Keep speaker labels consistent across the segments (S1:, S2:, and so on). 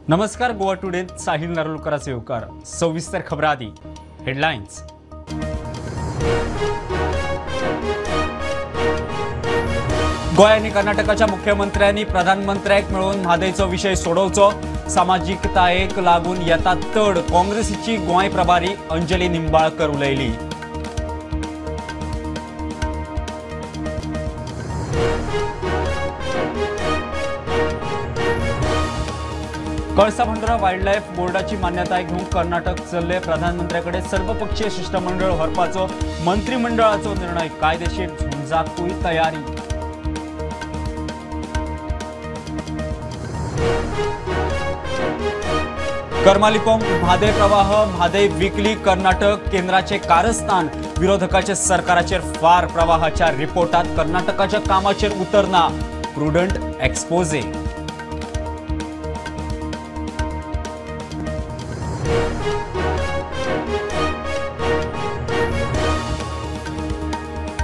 S1: नमस्कार, गोवा टुडे साहिल नारुलकराचे येवकार. सविस्तर खबरां आदी हेडलायन्स. गोंय आनी कर्नाटकाच्या मुख्यमंत्र्यांनी प्रधानमंत्र्याक मेळून म्हादयचो विशय सोडोवचो. सामाजिकतायेक लागून येता तड. काँग्रेसीची गोंय प्रभारी अंजली निंबाळकर उलयली. कळसा भांडुरा वायल्ड लायफ बोर्डाची मान्यताय घेवंक कर्नाटक चल्ले. प्रधानमंत्र्याकडे सर्वपक्षीय शिष्टमंडळ व्हरपाचो मंत्रिमंडळाचो निर्णय. कायदेशीर झुंजाकूय तयारी. करमाली पंप म्हादय प्रवाह म्हादय विकली कर्नाटक. केंद्राचे कारस्थान. विरोधकाचे सरकाराचेर फार. प्रवाहाच्या रिपोर्टात कर्नाटकाच्या कामाचेर उतरना. Prudent exposé.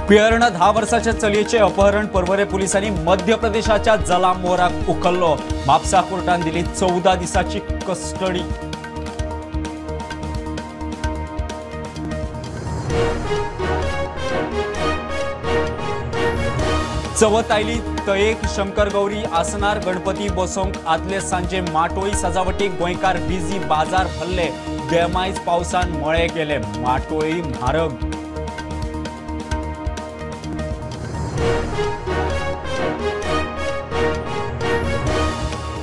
S1: पियर्ण 10 वर्साच्या चलयेचे अपहरण. पर्वरे पोलिसांनी मध्य प्रदेशाच्या जलामोराक उखल्लो. म्हापसा कोर्टान दिली 14 दिसाची कस्टडी. चवथ आयली तयेक शंकर गौरी आसनार गणपती बसोवंक आदले सांजे माटोळी सजावटीक गोंयकार बिजी. बाजार भरले. देमायज पावसान मळे गेले. माटोळी म्हारग.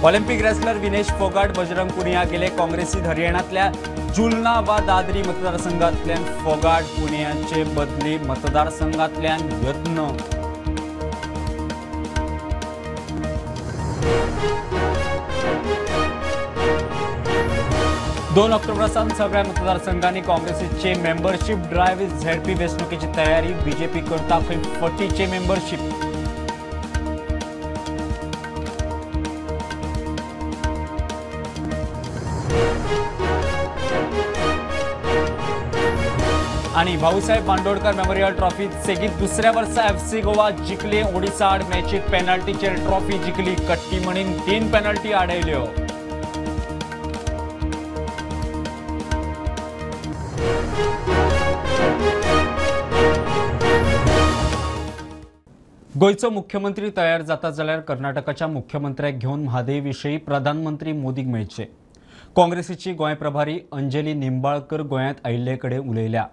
S1: ऑलिम्पिक रेसलर विनेश फोगाट बजरंग पुनिया गेले. काँग्रेसीत हरियाणातल्या जुलना वा दादरी मतदारसंघातल्यान फोगाट पुनियाचे बदली मतदारसंघातल्यान यत्न. दोन ऑक्टोबरा सावन सगळ्या मतदारसंघांनी काँग्रेसीचे मेंबरशीप ड्रायव्ह. झेडपी वेंचणुकेची तयारी. बीजेपी करता खंय फटीचे मेंबरशीप. आणि भाऊसाहेब बांडोडकर मेमोरियल ट्रॉफी सेगीत दुसऱ्या वर्सा एफसी गोवा जिखले. ओडिसा आड मॅचीत पेनल्टीचेर ट्रॉफी जिखली. कट्टीमणीन 3 पेनल्टी आडयल्यो. गोंयचो मुख्यमंत्री तयार जाता जाल्यार कर्नाटकाच्या मुख्यमंत्र्याक घेवन म्हादय विशीं प्रधानमंत्री मोदीक मेळचे. काँग्रेसीची गोंय प्रभारी अंजली निंबाळकर गोंयांत आयिल्ले कडेन उलयल्या.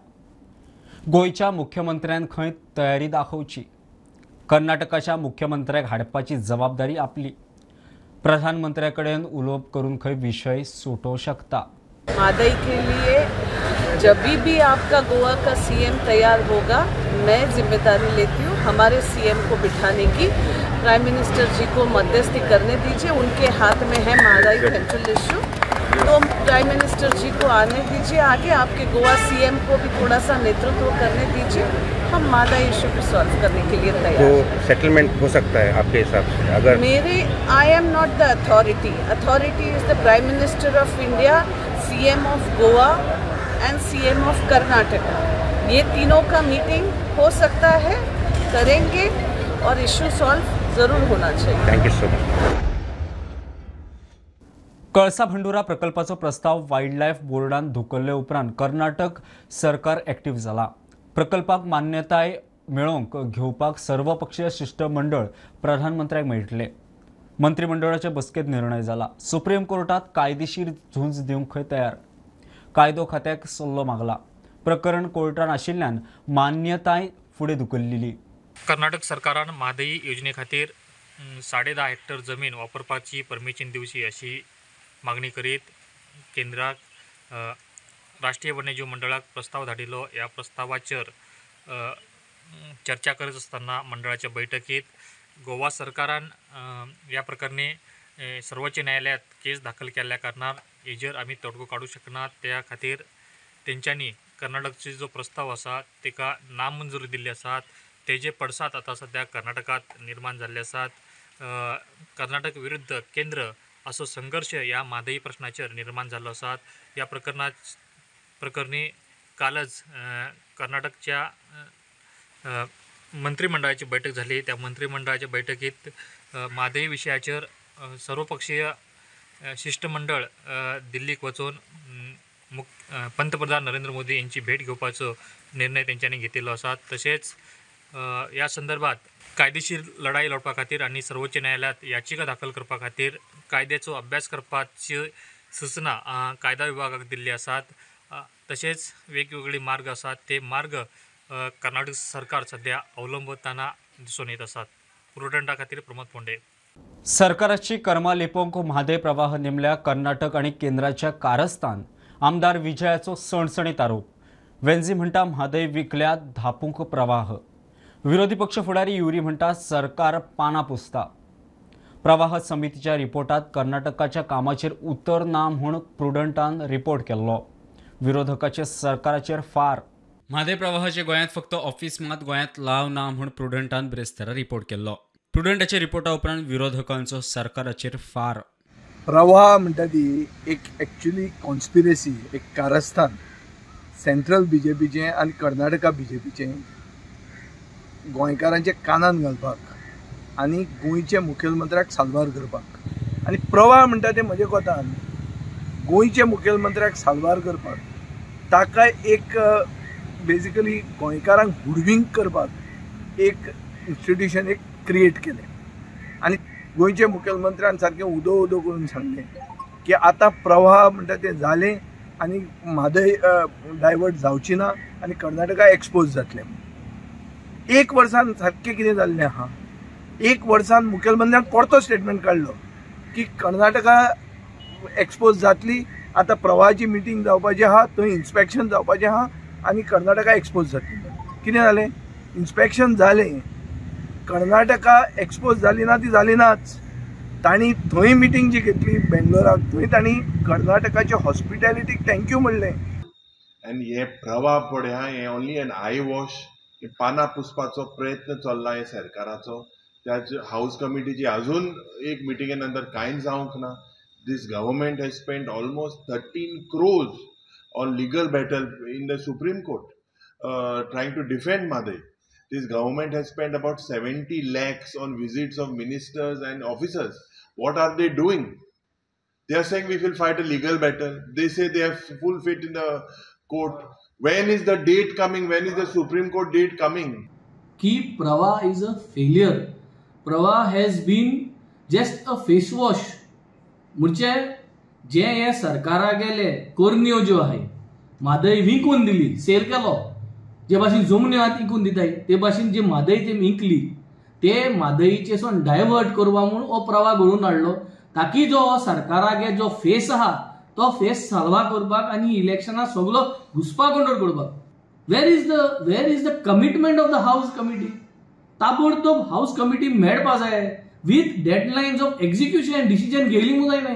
S1: गोंयच्या मुख्यमंत्र्यान खंय तयारी दाखोवची. कर्नाटकाच्या मुख्यमंत्र्याक हाडपाची जबाबदारी आपली. प्रधानमंत्र्या कडेन उलोवप करून खंय विशय सुटोवं शकता.
S2: म्हादई के लिए जब भी आपका गोवा का सीएम तैयार होगा, मैं जिम्मेदारी लेती हूँ हमारे सीएम को बिठाने की. प्राइम मिनिस्टर जी को मध्यस्थी करने दीजिए, उनके हाथ में है म्हादई सेंट्रल इश्यू. तो प्राइम मिनिस्टर जी को आने दीजिए आगे, आपके गोवा सीएम को भी थोड़ा सा नेतृत्व करने दीजिए. हम म्हादई इश्यू को सॉल्व करने के लिए तैयार हैं.
S3: तो सेटलमेंट हो सकता है आपके हिसाब से? अगर
S2: मेरे, I am not the authority. Authority is the prime minister of India, CM of Goa and CM of Karnataka. ये तीनों का मीटिंग हो सकता है, करेंगे और इश्यू सॉल्व ज़रूर होना चाहिए.
S3: Thank you so much.
S1: Kalasa Bhandura प्रकल्पाचो प्रस्ताव वायल्ड लायफ बोर्डान धुकल्ले उपरांत कर्नाटक सरकार एक्टिव्ह जाला. प्रकल्पाक मान्यताय मेळोवंक घेवपाक सर्वपक्षीय शिष्टमंडळ प्रधानमंत्र्याक मेळटले. मंत्रिमंडळाचे बसकेत निर्णय जाला. सुप्रीम कोर्टात कायदेशीर झुंज दिवंक खंय तयार. कायदो खात्याक सल्लो मागला. प्रकरण कोर्टान आशिल्ल्यान मान्यताय फुडें धुकल्लेली.
S4: कर्नाटक सरकारान म्हादई योजने खातीर 10.5 हेक्टर जमीन वापरपाची परमिशन दिवची अशी मागणी करीत केंद्राक राष्ट्रीय वन्यजीव मंडळाक प्रस्ताव धाडिल्लो. ह्या प्रस्तावाचेर चर्चा करत आसतना मंडळाच्या बैठकीत गोवा सरकारान ह्या प्रकरणी सर्वोच्च न्यायालयात केस दाखल केल्ल्या कारणान हेजेर आमी तोडगो काडूंक शकना. त्या खातीर तेंच्यांनी कर्नाटकचो जो प्रस्ताव आसा ताका नामंजुरी दिल्ली आसा. तेजे पडसाद आतां सद्या कर्नाटकांत निर्माण जाल्ले आसात. कर्नाटक विरुद्ध केंद्र असो संघर्ष ह्या म्हादई प्रश्नाचेर निर्माण जाल्लो आसा. ह्या प्रकरणी कालच कर्नाटकच्या मंत्रिमंडळाची बैठक झाली. त्या मंत्रिमंडळाच्या बैठकीत म्हादई विशयाचेर सर्वपक्षीय शिष्टमंडळ दिल्लीक वचून पंतप्रधान नरेंद्र मोदी यांची भेट घेवपाचो निर्णय तेंच्यांनी घेतिल्लो आसा। तशेंच ह्या संदर्भात कायदेशीर लढाई लढपा खातीर आनी सर्वोच्च न्यायालयात याचिका दाखल करपा खातीर कायद्याचो अभ्यास करपाची सूचना कायदा विभागाक दिल्ली आसात। तशेंच वेगवेगळे मार्ग आसात ते मार्ग कर्नाटक सरकार सध्या अवलंबताना दिसून येत आसात। प्रुडंटा खातीर प्रमोद फोंडे।
S1: सरकाराची कर्मा लिपोवंक म्हादय प्रवाह नेमल्या कर्नाटक आणि केंद्राच्या कारस्थान, आमदार विजयाचो सणसणीत आरोप। वेन्झी म्हणटा म्हादय विकल्या धापूंक प्रवाह। विरोधी पक्ष फुडारी युरी म्हणटा सरकार पाना पुसता। प्रवाह समितीच्या रिपोर्टात कर्नाटकाच्या कामाचेर उतर ना म्हूण प्रुडंटान रिपोर्ट केल्लो। विरोधकाचे सरकाराचेर फार। म्हादय प्रवाहाचे गोंयांत फक्त ऑफिस मात गोंयांत लाव ना म्हूण प्रुडंटान ब्रेस्तारा रिपोर्ट केल्लो। प्रुडंटाच्या रिपोर्टा उपरांत विरोधकांचो सरकाराचेर फार।
S5: प्रवाह म्हणटा ती एक एक्चुअली कॉन्स्पिरसी, एक कारस्थान सेंट्रल बीजेपीचें आनी कर्नाटका बीजेपीचें गोंयकारांच्या कानान घालपाक आनी गोंयच्या मुखेलमंत्र्याक साल्वार करपाक। आनी प्रवाह म्हणटा तें म्हज्या कोतान गोंयच्या मुखेलमंत्र्याक साल्वार करपाक, ताका एक बेजिकली गोंयकारांक हुडविंक करपाक एक इन्स्टिट्यूशन एक क्रिएट केलें। आनी गोंयच्या मुखेलमंत्र्यान सारकें उदो उदो करून सांगलें की आतां प्रवाह म्हणटा तें जालें आनी म्हादय डायवर्ट जावची ना आनी कर्नाटका एक्सपोज जातलें। एक वर्सान सारकें कितें जाल्लें आहा, एक वर्सान मुखेलमंत्र्यान परतो स्टेटमेंट काडलो की कर्नाटका एक्सपोज जातली, आतां प्रवाहाची मिटींग जावपाची आहा, थंय इन्स्पेक्शन जावपाचें आहा आनी कर्नाटका एक्सपोज जातली। कितें जालें, इन्स्पेक्शन जालें, कर्नाटका एक्सपोज जाली ना ती जाली नाच। तांणी थंय मिटींग जी घेतली बेंगलोराक, थंय तांणी कर्नाटकाच्या हॉस्पिटॅलिटीक thank you म्हणलें।
S6: आनी हे प्रवाह पळय आहा हें ओनली एन I wash, पानां पुसपाचो प्रयत्न चल्ला हे सरकाराचो। त्याच हावज कमिटीची अजून एक मिटिंगे नंतर कांयच जावंक ना। This government has spent almost 13 crores on legal battle in the Supreme Court trying to defend Mhadei. This government has spent about 70 lakhs on visits of ministers and officers. What are they doing? They are saying we will fight a legal battle. They say they have full faith in the court. When is the date coming? When is the Supreme Court date coming?
S7: Ki Pravah is a failure. Pravah has been just a face wash. म्हणजे जे हे सरकारा गेले कोरन्यो ज्यो आहाय म्हादय विकून दिली, sale केलो, जे भाशेन जमन्यो आतां विकून दिताय ते भाशेन जी म्हादय ते विकली ते म्हादयचे सोन डायवर्ट करपा म्हूण हो प्रवाह घडोवन हाडलो, ताकी जो सरकारागे जो फेस आहा तो फेस साल्वा करपाक आनी इलेक्शनाक सगलो घुसपा गोंदळ करपाक। Where is the commitment of the house committee? ताबडतोब हाऊस कमिटी मेळपा जाय with deadlines of execution. Decision घेयली म्हूण जायना,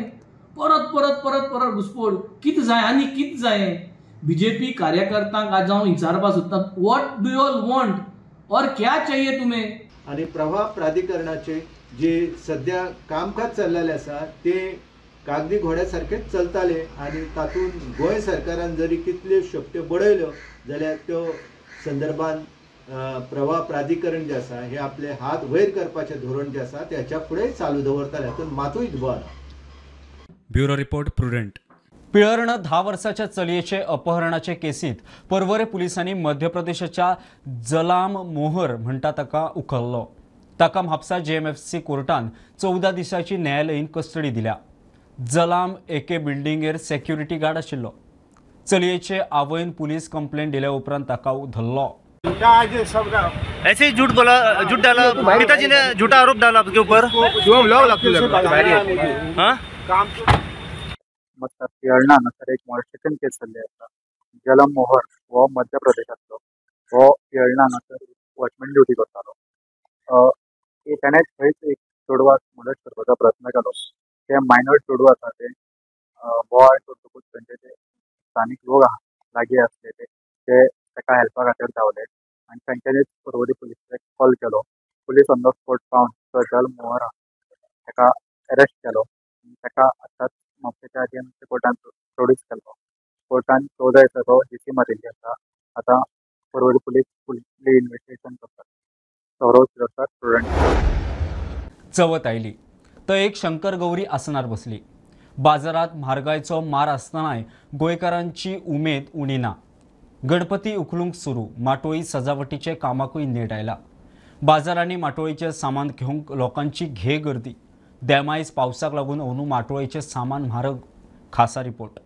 S7: परत परत परत परत घुसपोड कितें जाय आनी कितें जाय। बीजेपी कार्यकर्त्यांक आज हांव विचारपाक सोदतां, what do you all want और क्या चाहिए तुम्हें?
S8: आनी प्रवाह प्राधिकरणाचे जे सध्या कामकाज चल्लेलें आसा ते कागदी घोड्या सारकेच चलताले आनी तातूंत गोंय सरकारान जरी कितल्यो शक्त्यो बडयल्यो जाल्यार त्यो संदर्भान प्रवाह प्राधिकरण जे आसा हे आपले हात वयर करपाचें धोरण जें आसा तेच्या फुडें चालू दवरताले, हातूंत मातूय दुबाव ना।
S1: Bureau report, Prudent. Pilerne 10 वर्साच्या चलयेचे अपहरणाचे केसीत पर्वरे पुलिसांनी मध्य प्रदेशाच्या जलाम मोहर म्हणटा ताका उखल्लो। ताका म्हापसा जेएमएफसी कोर्टान 14 दिसांची न्यायालयीन कस्टडी दिल्या। जलाम एके बिल्डिंगेर सेक्युरिटी गार्ड आशिल्लो। चलयेचे आवयन पुलीस कंप्लेंट दिल्या उपरांत ताका धरलो।
S9: ऐसे ही झूठ बोला, झूठ डाला, पिताजी ने झूठा आरोप डाला आपके ऊपर। हाँ,
S10: मतलब पिळर्णा हांगासर एक मॉलेस्टेशन केस जाल्ली आसा। जलम मोहर हो मध्य प्रदेशांतलो, हो पिळर्णा हांगासर वॉचमॅन ड्युटी करतालो। तेणें थंयच एक चेडवाक मोलेस्ट करपाचो प्रयत्न केलो। ते मायनर चेडूं आसा तें बोवाळ करतकूच थंयचे जे स्थानीक लोक आहा लागीं आसले ते ताका हेल्पा खातीर धांवले आनी तांच्यांनीच पर्वरी पुलिसाक कॉल केलो। पुलीस ऑन the spot पावन तो जल मोहर ताका अरेस्ट केलो आनी ताका आतांच म्हापशेच्या जेएमएफसी कोर्टान प्रोड्यूस केलो। कोर्टान 14 दिसाचो जीसी मारिल्ली आसा। आतां पर्वरी पुलीस फुडली इन्वेस्टिगेशन करतात। सौरव शिरोडकर, प्रुडंट।
S1: चवथ आयली तर एक शंकर गौरी आसनार बसली। बाजारात म्हारगायचो मार आसतनाय गोंयकारांची उमेद उणी ना. गणपती उखलूंक सुरू, माटोळी सजावटीचे कामाकूय नेट आयला. बाजारांनी माटोळीचें सामान घेवंक लोकांची घे गर्दी. देमायज पावसाक लागून अंदू माटोळीचें सामान म्हारग. खासा रिपोर्ट.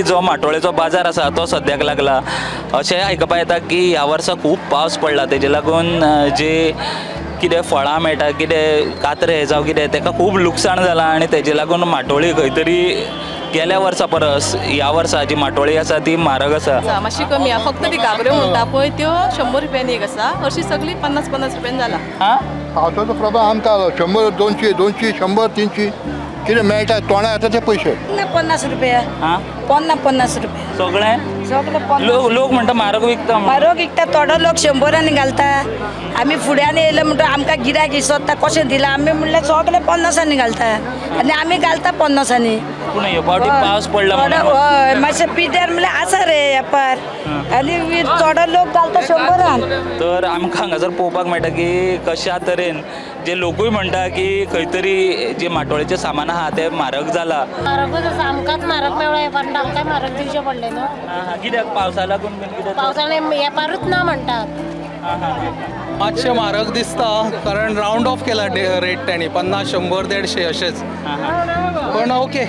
S11: जो माटोळेचो बाजार आसा तो सद्याक लागला. अशें आयकपा येता की ह्या वर्सा खूब पावस पडला, तेजे लागून जे कितें फळां मेळटा, कितें कात्रे जावं कितें, तेका खूब लुकसाण जालां आनी तेजे लागून माटोळी खंय तरी गेल्या वर्सा परस ह्या वर्सा जी माटोळी आसा ती म्हारग आसा.
S12: मातशी कमी आसा, फक्त ती घागऱ्यो म्हणटा पळय त्यो 100 रुपयांनी एक आसा, अशी सगळी 50-50 रुपयांनी जाला.
S13: पावसाचो प्रभाव आमकां आलो. 100, 200, 200, 100, 300 कितें मेळटा तोंडा येता ते पयशे.
S14: 50 रुपया, 50 रुपया
S11: सगळें
S14: सगळें.
S11: लोक म्हणटा म्हारग विकता,
S14: म्हारग विकता. थोडो लोक 100 घालता. आमी फुड्यान येयले म्हणटा आमकां गिरायक सोदता कशें दिलां, आमी म्हणल्यार सगळे 50 घालता आनी आमी घालता 50.
S11: पूण हे फावटी पावस पडला
S14: हय, मातशें पिड्यार म्हणल्यार आसा रे वेपार आनी थोडो लोक घालता 100.
S11: तर आमकां हांगासर पळोवपाक मेळटा की कशा तरेन जे लोकूय म्हणटा की खंय तरी जे माटोळेचें सामान आहा तें म्हारग जाला.
S15: म्हारगूच आसा, आमकांच म्हारग मेळ्ळो वेपार, आमकांय म्हारग दिवचें पडलें न्हू.
S11: कित्याक पावसा लागून बीन कितें?
S15: पावसाळे वेपारूच ना म्हणटात.
S16: मातशें म्हारग दिसता कारण रावंड ऑफ केला रेट तांणी 50, 100, 150 अशेंच. पण ओके,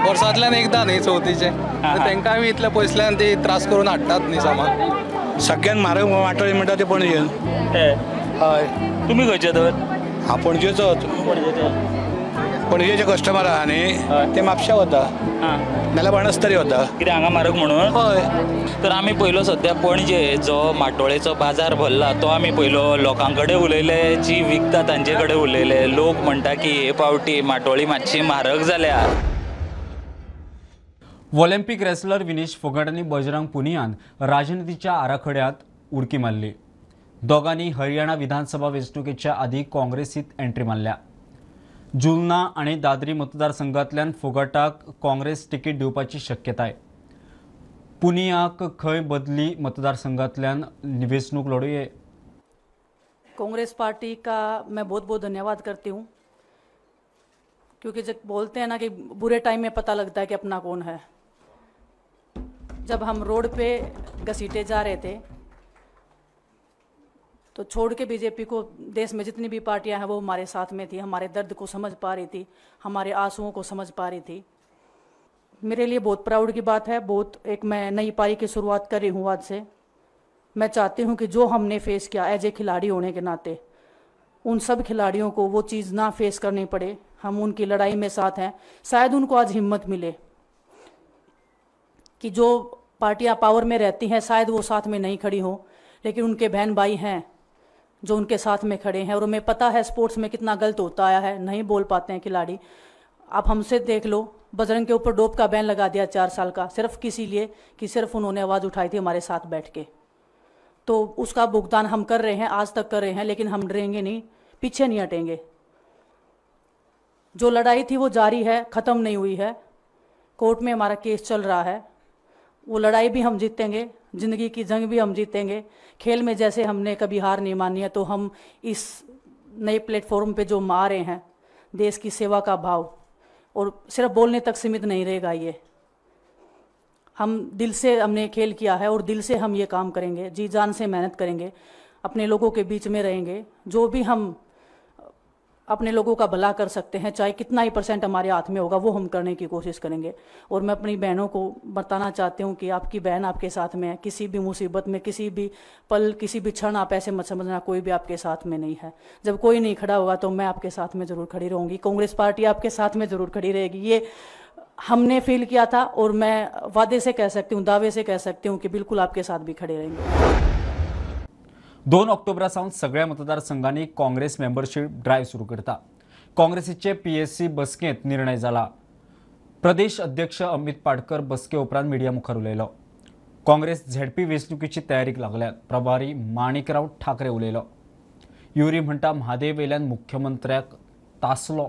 S16: वर्सांतल्यान एकदां न्ही चवथीचें, तांकांय बी इतले पयसल्यान ती त्रास करून हाडटात न्ही सामान.
S17: सगळ्यान म्हारग माटोळी म्हणटा ते पणजेन.
S11: हय, तुमी खंयचे तर?
S17: हांव पणजेचोच. पणजेचे कस्टमर आहा न्ही ते म्हापशा वता नाल्यार बाणस्तरी वता.
S11: कितें हांगा म्हारग म्हणून?
S17: हय.
S11: तर आमी पयलो सद्या पणजे जो माटोळेचो बाजार भरला तो आमी पयलो. लोकां कडेन उलयले, जी विकता तांचे कडेन उलयले. लोक म्हणटा की हे पावटी माटोळी मातशी म्हारग जाल्या.
S1: ऑलिम्पिक रेसलर विनेश फोगाट आनी बजरंग पुनियान राजनितीच्या आराखड्यात उडकी मारली. दोगांनी हरियाणा विधानसभा वेंचणुकेच्या आदी काँग्रेसीत एंट्री मारल्या. जुलना आनी दादरी मतदारसंघांतल्यान फोगाटाक काँग्रेस तिकीट दिवपाची शक्यताय. पुनियाक खंय बदली मतदारसंघांतल्यान वेंचणूक लढोवये.
S18: कांग्रेस पार्टी का मैं बहुत बहुत धन्यवाद करती हूँ, क्योंकि जब बोलते हैं ना कि बुरे टाइम में पता लगता है कि अपना कौन है. जब हम रोड पे घसीटे जा रहे थे तो छोड़ के बीजेपी को, देश में जितनी भी पार्टियां हैं वो हमारे साथ में थी, हमारे दर्द को समझ पा रही थी, हमारे आंसुओं को समझ पा रही थी. मेरे लिए बहुत प्राउड की बात है. बहुत एक मैं नई पारी की शुरुआत कर रही हूँ आज से. मैं चाहती हूँ कि जो हमने फेस किया एज ए खिलाड़ी होने के नाते, उन सब खिलाड़ियों को वो चीज़ ना फेस करनी पड़े. हम उनकी लड़ाई में साथ हैं. शायद उनको आज हिम्मत मिले कि जो पार्टियाँ पावर में रहती हैं शायद वो साथ में नहीं खड़ी हों, लेकिन उनके बहन भाई हैं जो उनके साथ में खड़े हैं. और हमें पता है स्पोर्ट्स में कितना गलत होता आया है, नहीं बोल पाते हैं खिलाड़ी. आप हमसे देख लो, बजरंग के ऊपर डोप का बैन लगा दिया 4 साल का, सिर्फ किसी लिए कि सिर्फ उन्होंने आवाज़ उठाई थी हमारे साथ बैठ के. तो उसका भुगतान हम कर रहे हैं, आज तक कर रहे हैं, लेकिन हम डरेंगे नहीं, पीछे नहीं हटेंगे. जो लड़ाई थी वो जारी है, ख़त्म नहीं हुई है. कोर्ट में हमारा केस चल रहा है, वो लड़ाई भी हम जीतेंगे, ज़िंदगी की जंग भी हम जीतेंगे. खेल में जैसे हमने कभी हार नहीं मानी है, तो हम इस नए प्लेटफॉर्म पे जो हम आ रहे हैं, देश की सेवा का भाव, और सिर्फ बोलने तक सीमित नहीं रहेगा ये. हम दिल से हमने खेल किया है और दिल से हम ये काम करेंगे, जी जान से मेहनत करेंगे, अपने लोगों के बीच में रहेंगे. जो भी हम अपने लोगों का भला कर सकते हैं, चाहे कितना ही परसेंट हमारे हाथ में होगा, वो हम करने की कोशिश करेंगे. और मैं अपनी बहनों को बताना चाहती हूँ कि आपकी बहन आपके साथ में है. किसी भी मुसीबत में, किसी भी पल, किसी भी क्षण आप ऐसे मत समझना कोई भी आपके साथ में नहीं है. जब कोई नहीं खड़ा होगा तो मैं आपके साथ में ज़रूर खड़ी रहूँगी. कांग्रेस पार्टी आपके साथ में ज़रूर खड़ी रहेगी. ये हमने फील किया था और मैं वादे से कह सकती हूँ, दावे से कह सकती हूँ कि बिल्कुल आपके साथ भी खड़े रहेंगे।
S1: 2 ऑक्टोबरा सावन सगळ्या मतदारसंघांनी काँग्रेस मेंबरशीप ड्रायव्ह सुरू करता। काँग्रेसीचे पीएससी बसकेंत निर्णय जाला। प्रदेश अध्यक्ष अमित पाटकर बसके उपरांत मिडिया मुखार उलयलो। काँग्रेस झेडपी वेंचणुकेची तयारीक लागल्यात। प्रभारी माणिकराव ठाकरे उलयलो। युरी म्हणटा म्हादय वयल्यान मुख्यमंत्र्याक तासलो।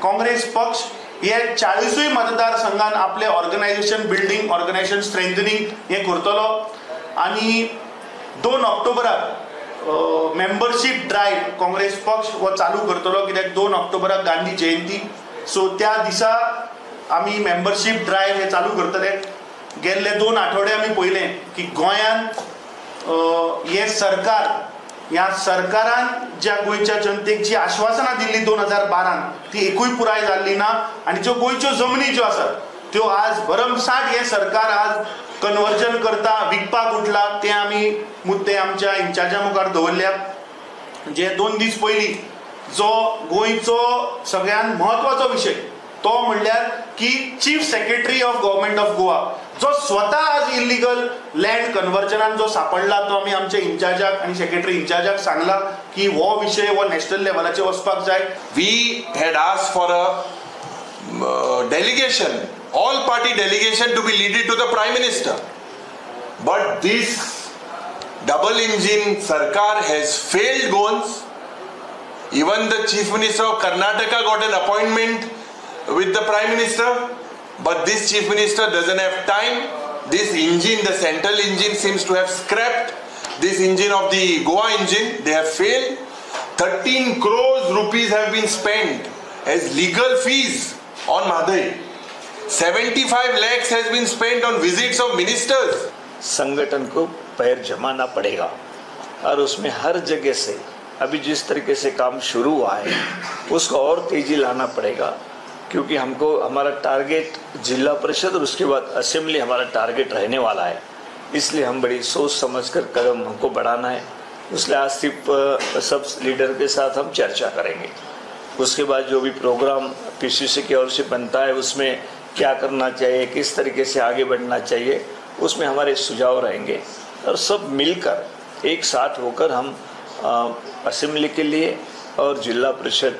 S19: काँग्रेस पक्ष हे 40 मतदारसंघान आपले ऑर्गनायझेशन बिल्डिंग, ऑर्गनायझेशन स्ट्रेंथनिंग हे करतलो आनी 2 ऑक्टोबराक मेंबरशीप ड्रायव्ह काँग्रेस पक्ष हो चालू करतलो, कित्याक 2 ऑक्टोबराक गांधी जयंती, सो त्या दिसा आमी मेंबरशीप ड्रायव्ह हे चालू करतले। गेल्ले 2 आठवडे आमी पळयलें की गोंयांत हे सरकार, ह्या सरकारान ज्या गोंयच्या जनतेक जी आश्वासनां दिल्ली 2012 ती एकूय पुराय जाल्ली ना आनी ज्यो गोंयच्यो जमनी ज्यो आसात त्यो आज भरमसाठ हें सरकार आज कन्वर्जन करता, विकपाक उठला। ते आमी मुद्दे आमच्या इन्चार्जा मुखार दवरल्या। जे 2 दीस पयलीं जो गोंयचो सगळ्यांत म्हत्वाचो विशय तो म्हणल्यार की chief secretary of government of Goa जो स्वता आज इलिगल लँड कन्वर्जनान जो सापडला तो आमी आमच्या इन्चार्जाक आनी सेक्रेटरी इन्चार्जाक सांगला की हो विशय हो नॅशनल लेवलाचेर वचपाक जाय।
S20: We had asked for a delegation, all party delegation to be leaded to the Prime Minister, but this double engine sarkar has failed Goans. Even the Chief Minister of Karnataka got an appointment with the Prime Minister, but this Chief Minister doesn't have time. This engine, the central engine, seems to have scrapped. This engine of the Goa engine, they have failed. 13 crores rupees have been spent as legal fees on Mhadei. 75 lakhs has been spent on visits of ministers.
S21: संगठन को पैर जमाना पड़ेगा और उसमें हर जगह से अभी जिस तरीके से काम शुरू हुआ है उसको और तेजी लाना पड़ेगा, क्योंकि हमको हमारा टारगेट जिला परिषद और उसके बाद असेंबली हमारा टारगेट रहने वाला है। इसलिए हम बड़ी सोच समझकर कदम हमको बढ़ाना है। उसलिए आज सिर्फ सब लीडर के साथ हम चर्चा करेंगे। उसके बाद जो भी प्रोग्राम पीसीसी की ओर से बनता है उसमें क्या करना चाहिए, किस तरीके से आगे बढ़ना चाहिए, उसमें हमारे सुझाव रहेंगे और सब मिलकर एक साथ होकर हम असेंबली के लिए और जिला परिषद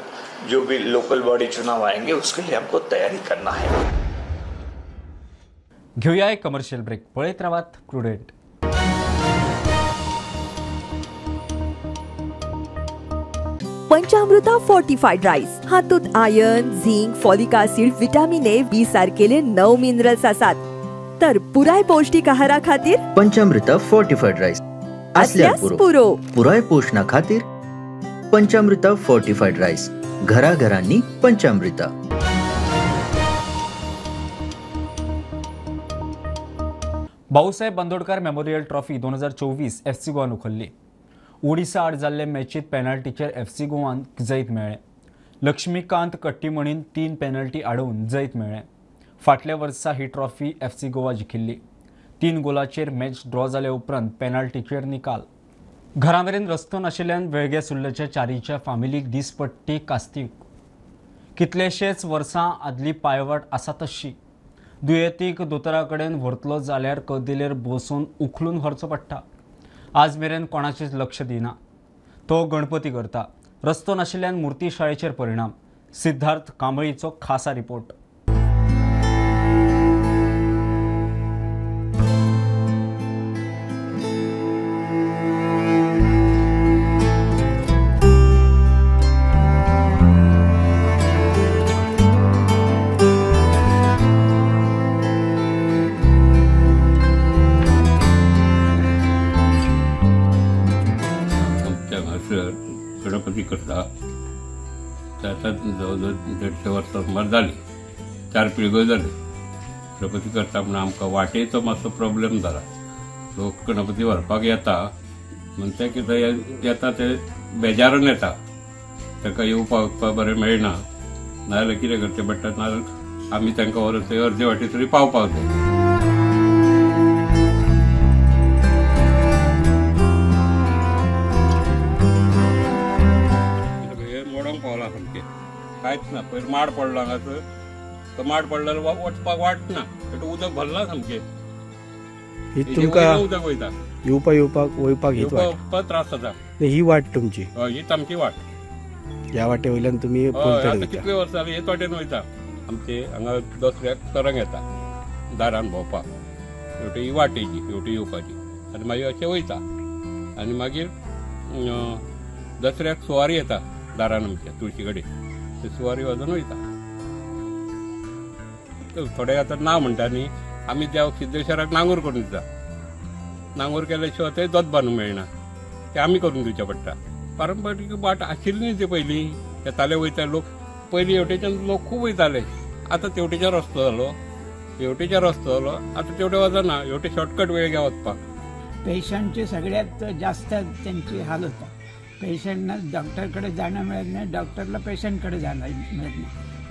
S21: जो भी लोकल बॉडी चुनाव आएंगे उसके लिए हमको तैयारी करना है।
S1: घेऊया एक कमर्शियल ब्रेक। पळयत रावात प्रुडंट।
S22: पंचामृता फोर्टिफाइड राईस हातूंत iron, zinc, folic acid, vitamin A, B सारकेले 9 मिनरल्स आसात। तर पुराय पौष्टिक आहारा खातीर
S23: पंचामृता फोर्टिफाइड राईस आसल्यार पुरो। पुराय पोषणा खातीर पंचामृता फोर्टिफाइड राईस, घराघरांनी पंचामृता।
S1: Bhausaheb Bandodkar memorial trophy 2024 FC गोवान उखल्ली। ओडिसा आड जाल्ले मॅचीत पेनल्टीचेर एफसी गोवान जैत मेळ्ळें। लक्ष्मीकांत कट्टीमणीन 3 पेनल्टी आडोवन जैत मेळ्ळें। फाटल्या वर्सा ही ट्रॉफी एफसी गोवा जिखिल्ली। 3 गोलाचेर मॅच ड्रॉ जाले उपरांत पेनल्टीचेर निकाल। घरा मेरेन रस्तो नाशिल्ल्यान वेळगे सुर्ल्याच्या चारीच्या फामिलीक दिसपट्टी कास्तीक। कितलेशेच वर्सां आदली पायवाट आसा तशी। दुयेंतीक दोतोरा कडेन व्हरतलो जाल्यार कदेलेर बसून उखलून व्हरचो पडटा। आज मेरेन कोणाचेच लक्ष दिना। तो गणपती करता। रस्तो नाशिल्ल्यान मूर्ती शाळेचेर परिणाम। सिद्धार्थ कांबळीचो खासा रिपोर्ट।
S24: गणपती करता ते आतां जवळ जवळ 150 वर्सां सुमार जाली, 4 पिळग्यो जाल्यो गणपती करता. पूण आमकां वाटेचो मातसो प्रोब्लेम जाला. लोक गणपती व्हरपाक येता म्हण ते कितें येता ते बेजारून येता, तांकां येवपाक वचपाक बरें मेळना. नाजाल्यार कितें करचें पडटा, नाजाल्यार आमी तांकां व्हरून थंय अर्दे वाटेर तरी पावपाक जाय. कांयच ना, पयर माड पडलो हांगासर, तो माड पडलो वचपाक वाट ना, उदक भरलां सामकें.
S2: ही तुमकां
S24: उदक वयता
S2: येवपा येवपाक वयपाक हीच वाट
S24: त्रास जाता.
S2: ही वाट तुमची?
S24: हय, हीच आमची वाट.
S2: ह्या वाटे वयल्यान तुमी
S24: आतां कितले वर्सां जाली हेच वाटेन वयता. आमचे हांगा दसऱ्याक तरंग येता दारान भोंवपाक, हेवटे ही वाट येची हेवटे येवपाची आनी मागीर अशें वयता. आनी मागीर दसऱ्याक सुवारी येता दारान आमच्या तुळशी कडेन, ते सुवारी वाजोवन वयता. थोडे आतां ना म्हणटा न्ही, आमी त्या सिद्धेश्वराक नांगोर करून दिता. नांगोर केल्या शिवाय थंय दोत बांदूंक मेळना, ते आमी करून दिवचें पडटा. पारंपारीक वाट आशिल्ली न्ही ती पयलीं, येताले वयता लोक. पयलीं हेवटेच्यान लोक खूब वयताले, आतां तेवटेच्यान रस्तो जालो, हेवटेच्यान रस्तो जालो, आतां तेवटे वचना, हेवटे शॉर्टकट वेळ घ्या वचपाक.
S3: पेशंटचे सगळ्यात जास्त त्यांची हाल होतात. पेशंटना डॉक्टरकडे जाणं मिळत नाही, डॉक्टरला पेशंटकडे जाणं मिळत नाही.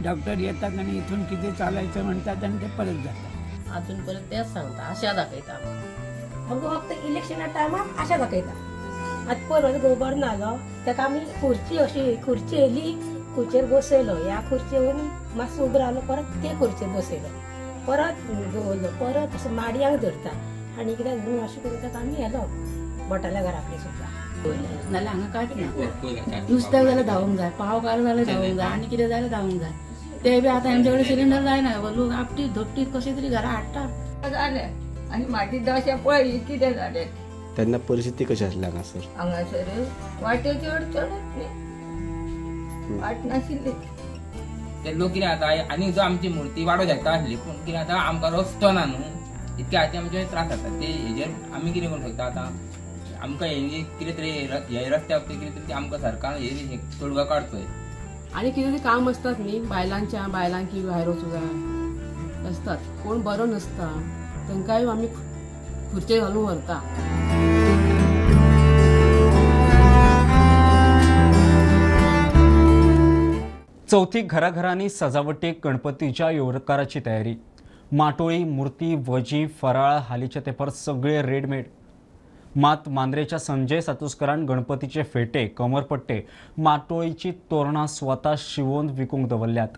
S3: डॉक्टर येतात आणि इथून किती चालायचं म्हणतात आणि ते परत जातात.
S4: अजून परत तेच सांगता, आशा दाखयता
S5: आमकां. फक्त इलेक्शना टायमार आशा दाखयता. आतां पयर गोबर नालो ताका आमी खुर्ची अशी खुर्ची येयली, खुर्चेर बसयलो, ह्या खुर्चेवरून मातसो उबो रावलो, परत ते खुर्चेर बसयलो, परत दवरलो, परत अशें माडयांक धरता आनी कित्याक म्हणून अशें करून ताका आमी येलो भटाल्या घरा कडेन सुद्दां.
S25: नाल्यार हांगा कांयच ना. नुस्त्याक जाल्यार धांवूंक जाय, पाव घाल जाल्यार धांवूंक जाय, आनी कितें जाल्यार धांवूंक जाय. ते बी आतां हेंचे कडेन सिलिंडर जायना, लोक आपटीत धोपटीत कशें तरी घरा हाडटा.
S26: जालें आनी म्हाजी दशा पळय कितें जालें.
S2: तेन्ना परिस्थिती कशी आसली हांगासर?
S26: हांगासर वाटेची अडचणच न्ही, वाट नाशिल्ली.
S27: ते लोक कितें जाता आनी जो आमची मुर्ती वाडोवंक शकता आसली, पूण कितें जाता आमकां रस्तो ना न्हू, इतके हाचे आमचे त्रास जाता. ते हेजेर आमी कितें करूंक शकता आतां? आमकां हे कितें तरी हे रस्त्या बाबतींत कितें तरी आमकां सरकारान हे तोडगा काडचो.
S28: आनी कितें तरी काम आसतात न्ही बायलांच्या, बायलांकी भायर वचूं जाय आसतात, कोण बरो नासता तांकांय आमी खुर्चे घालून व्हरता.
S1: चवथीक घराघरांनी सजावटीक गणपतीच्या येवकाराची तयारी. माटोळी, मूर्ती, वजी, फराळ हालींच्या तेंपार सगळे रेडमेड. मात मांद्रेच्या संजय सातुस्करान गणपतीचे फेटे, कमरपट्टे, माटोळीची तोरणां स्वता शिवोवन विकूंक दवरल्यात.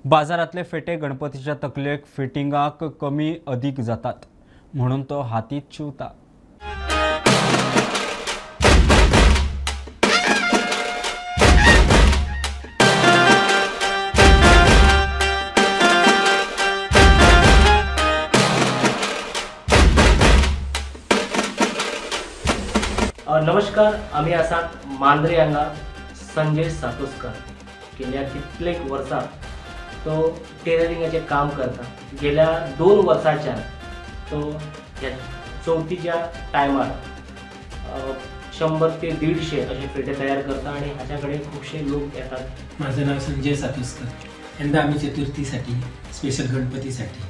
S1: बाजारांतले फेटे गणपतीच्या तकलेक फिटिंगाक कमी अदीक जातात म्हणून तो हातीत शिवता.
S29: नमस्कार, आमी आसात मांद्रे हांगा संजय सातोस्कर. गेल्या कितलेक वर्सां तो टेलरिंगाचें काम करता. गेल्या 2 वर्सांच्यान तो ह्या चवथीच्या टायमार 100 ते 150 अशे फेटे तयार करता आनी हाच्या कडेन खुबशे लोक येतात.
S30: माझं नाव संजय सातोस्कर. यंदा आम्ही चतुर्थीसाठी स्पेशल गणपतीसाठी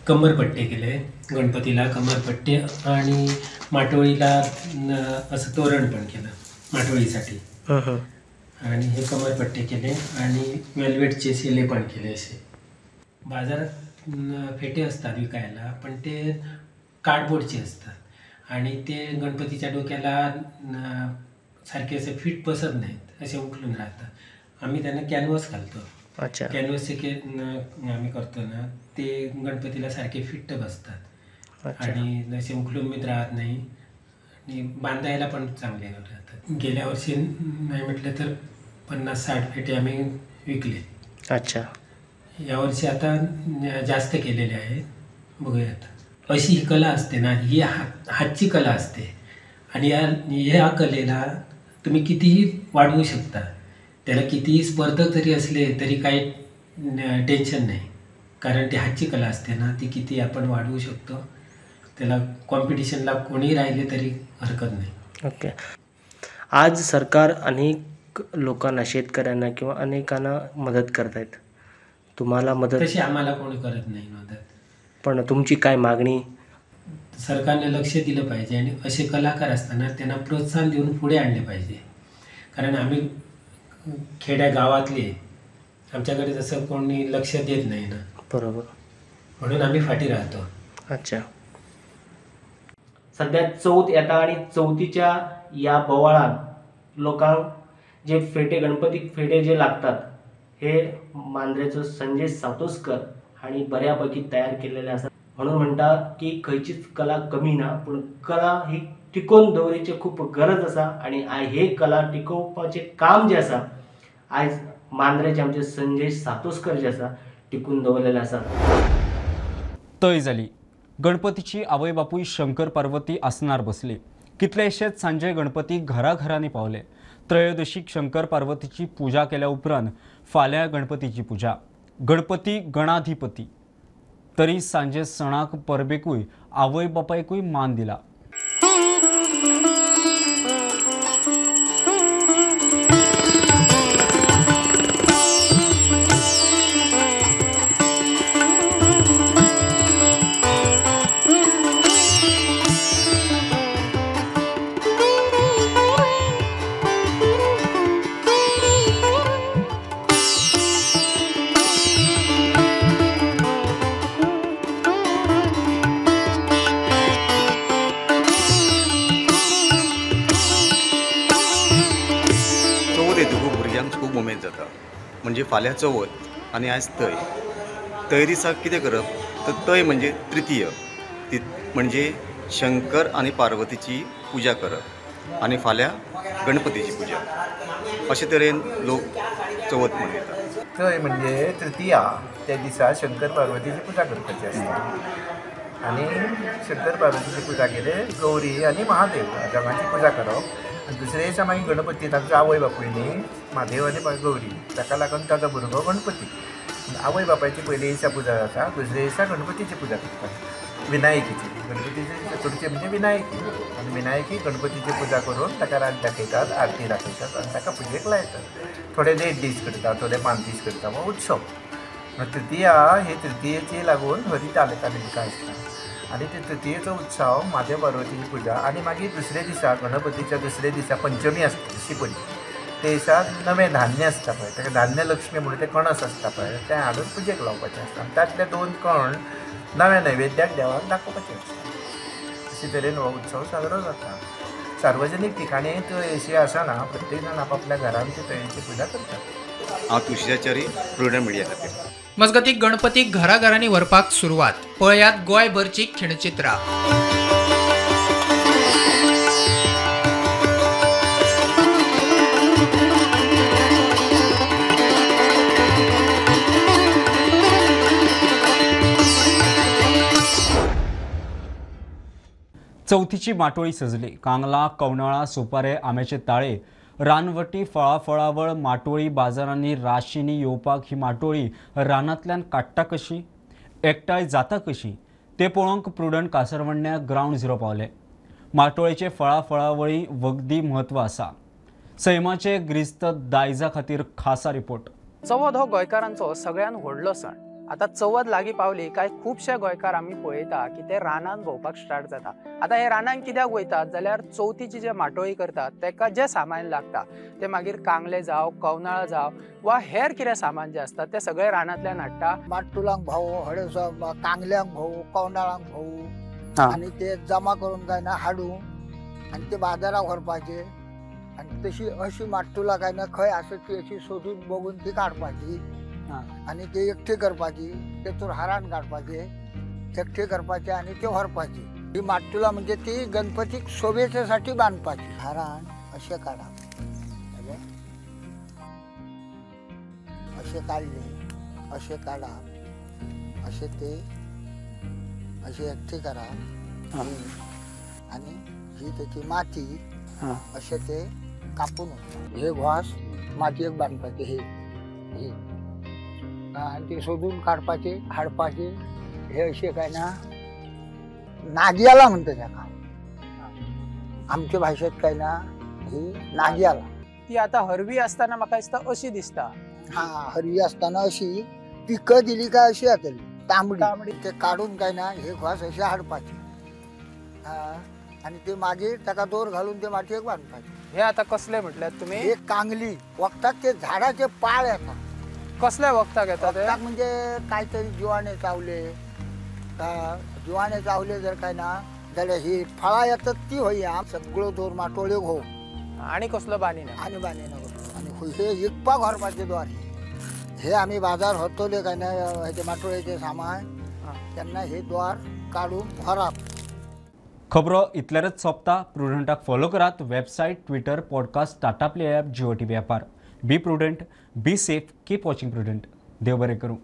S30: कमरपट्टे केले. गणपतीला कमरपट्टे आणि माटोळीला असं तोरण पण केलं माटोळीसाठी. आणि हे कमरपट्टे केले आणि वेल्वेटचे शेले पण केले. असे बाजारात फेटे असतात विकायला, पण ते कार्डबोर्डचे असतात आणि ते गणपतीच्या डोक्याला सारखे असे फिट बसत नाहीत, असे उकलून राहतात. आम्ही त्यांना कॅनव्हास घालतो.
S29: अच्छा,
S30: कॅनव्हासचे आम्ही करतो ना, ते गणपतीला सारखे फिट्ट बसतात आणि असे उकलून मी राहत नाही आणि बांधायला पण चांगले राहतात. गेल्या वर्षी नाही म्हटलं तर 50-60 फेटे आम्ही विकले.
S29: अच्छा,
S30: यावर्षी आता जास्त केलेले आहेत, बघूयात. अशी ही कला असते ना, ही हातची कला असते आणि या कलेला तुम्ही कितीही वाढवू शकता. त्याला कितीही स्पर्धक जरी असले तरी काही टेन्शन नाही, कारण ती हातची कला असते ना, ती किती आपण वाढवू शकतो. त्याला कॉम्पिटिशनला कोणीही राहिले तरी हरकत नाही.
S29: ओके, आज सरकार अनेक लोकांना, शेतकऱ्यांना किंवा अनेकांना मदत करतायत. तुम्हाला मदत?
S30: तशी आम्हाला कोणी करत नाही मदत.
S29: पण तुमची काय मागणी?
S30: सरकारने लक्ष दिलं पाहिजे आणि असे कलाकार असताना त्यांना प्रोत्साहन देऊन पुढे आणले पाहिजे. कारण आम्ही खेड्या गावातले, आमच्याकडे जसं कोणी लक्ष देत नाही ना.
S29: बरोबर,
S30: म्हणून आम्ही फाटी राहतो.
S29: अच्छा, सध्या चवथ येता आनी चवथीच्या ह्या बोवाळान लोकांक जे फेटे, गणपतीक फेटे जे लागतात हे मांद्रेचो संजय सातोस्कर हांणी बऱ्या पैकी तयार केलेले आसा. म्हणून म्हणटा की खंयचीच कला कमी ना, पूण कला ही टिकोवन दवरिची खूब गरज आसा आनी हे कला टिकोवपाचें काम जें आसा आयज मांद्रेचे आमचे संजय सातोस्कर जे आसा टिकून दवरलेले आसा.
S1: तय जाली गणपतीची आवय बापूय शंकर पार्वती आसनार बसली. कितलेशेच सांजे गणपती घराघरांनी पावले. त्रयोदशीक शंकर पार्वतीची पूजा केल्या उपरांत फाल्यां गणपतीची पूजा. गणपती गणाधिपती तरी सांजे सणाक परबेकूय आवय बापायकूय मान दिला.
S6: खूब उमेद जाता, म्हणजे फाल्यां चवथ आनी आयज तय. तय दिसाक कितें करप तर तय म्हणजे तृतीय, ती म्हणजे शंकर आनी पार्वतीची पुजा करप आनी फाल्यां गणपतीची पुजा. अशे तरेन लोक चवथ मनयतात.
S7: तय म्हणजे तृतीया, त्या दिसा शंकर पार्वतीची पुजा करपाची आसता आनी शंकर पार्वतीची पुजा केले गौरी आनी महादेव दोगांची पुजा करप. दुसरे दिसा मागीर गणपती, तांचो आवय बापूय न्ही म्हादेव आनी गौरी, ताका लागून ताचो भुरगो गणपती. आवय बापायची पयले दिसा पुजा जाता, दुसरे दिसा गणपतीची पुजा करतात, विनायकीची. गणपतीची चतुर्थी म्हणजे विनायकी आनी विनायकी गणपतीची पुजा करून ताका रात दाखयतात, आरती दाखयतात आनी ताका पुजेक लायतात. थोडे 1.5 दीस करता, थोडे 5 दीस करता, हो उत्सव. तृतीया हे तृतीयेची लागून हरी तालिका आसता आनी ते तृतीयेचो उत्सव म्हादेव पार्वतीची पुजा. आनी मागीर दुसरे दिसा गणपतीच्या दुसरे दिसा पंचमी आसता, दुसरी पंचमी. ते दिसा नवें धान्य आसता पळय, ताका धान्य लक्ष्मी म्हणून तें कणस आसता पळय, तें हाडून पुजेक लावपाचें आसता आनी तांतले 2 कण नव्या नैवेद्याक देवाक दाखोवपाचें आसता. अशे तरेन हो उत्सव साजरो जाता. सार्वजनीक ठिकाणी तय आसना, प्रत्येक जाण आपापल्या घरांत ती तयेची पुजा करतात.
S6: हांव तुळशीचारी, प्रुडंट मिडिया खातीर.
S8: मजगती गणपतीक घराघरांनी व्हरपाक सुरवात. पळयात गोंयभरची खिणचित्रां.
S1: चवथीची माटोळी सजली. कांगला, कवनाळा, सुपारे, आंब्याचे ताळे, रानवटी फळाफळावळ माटोळी बाजारांनी राशींनी येवपाक ही माटोळी रानांतल्यान काडटा कशी, एकठांय जाता कशी ते पळोवंक प्रुडंट कासरवण्या ग्रावंड झिरो पावले. माटोळेचे फळाफळावळी वखदी म्हत्व आसा. सैमाचे ग्रिस्त दायजा खातीर खासा रिपोर्ट.
S9: चवथ हो गोंयकारांचो सगळ्यान व्हडलो सण. आतां चवथ लागीं पावली काय खुबशे गोंयकार आमी पळयता की ते रानान भोंवपाक स्टार्ट जाता. आतां हे रानान कित्याक वयतात जाल्यार चवथीची जे माटोळी करतात तेका जें सामान लागता तें मागीर कांगले जावं, कवनाळां जावं वा हेर कितें सामान जें आसता तें सगळें रानांतल्यान हाडटा.
S10: माटुलांक भाव, हळद कांगल्यांक भाव, कवनाळांक भाव आनी ते जमा करून काय ना हाडून आनी ते बाजाराक व्हरपाचे आनी तशी अशी माटुलां काय ना खंय आसा ती अशी सोदून बघून ती काडपाची आनी ते एकठी करपाची, तेतूर हारान काडपाचे, एकठी करपाचे आनी ते व्हरपाची. ही माटुला म्हणजे ती गणपतीक शोभेच्यासाठी बांदपाची. हारान अशें काडप, अशें काडले, अशें काडप, अशें ते अशें एकठी करप आनी ही तेची माती अशें ते कापून हे घास मातयेक बांदपाचे, हे हे आनी ते सोदून काडपाचे, हाडपाचे. हे अशें काय ना नागियाला म्हणटा ताका आमचे भाशेंत, काय ना ही नागियाला.
S9: ती आतां हरवी आसतना म्हाका दिसता अशी दिसता.
S10: हा, हरवी आसतना अशी पिकं दिली काय अशी जातली तांबडी तांबडी. ते काडून काय ना हे घास अशे हाडपाचे आनी ते मागीर ताका दोर घालून ते मातयेक बांदपाचे.
S9: हे आतां कसले म्हटल्यार तुमी?
S10: हे कांगली वखदाक, ते झाडाचे पाळ येता.
S9: कसल्या वखदाक येता ते?
S10: वखदाक म्हणजे काय तरी जिवाणे चावले, जिवाणे चावले जर काय ना जाल्यार ही फळां येतात ती होई सगळो दोर माटोळ्यो घो
S9: आनी कसलो बानी ना,
S10: आनी बानी ना. आनी हे विकपाक व्हरपाचे दोर, हे आमी बाजार व्हरतले काय ना हेजे माटोळेचे सामान तेन्ना हे द्वार काडून व्हरप.
S1: खबरो इतल्यारच सोंपता. प्रुडंटाक फॉलो करात website, Twitter, podcast, Tata Play app, Jio TV ॲपार. Be prudent, be safe, keep watching Prudent. देव बरें करूं.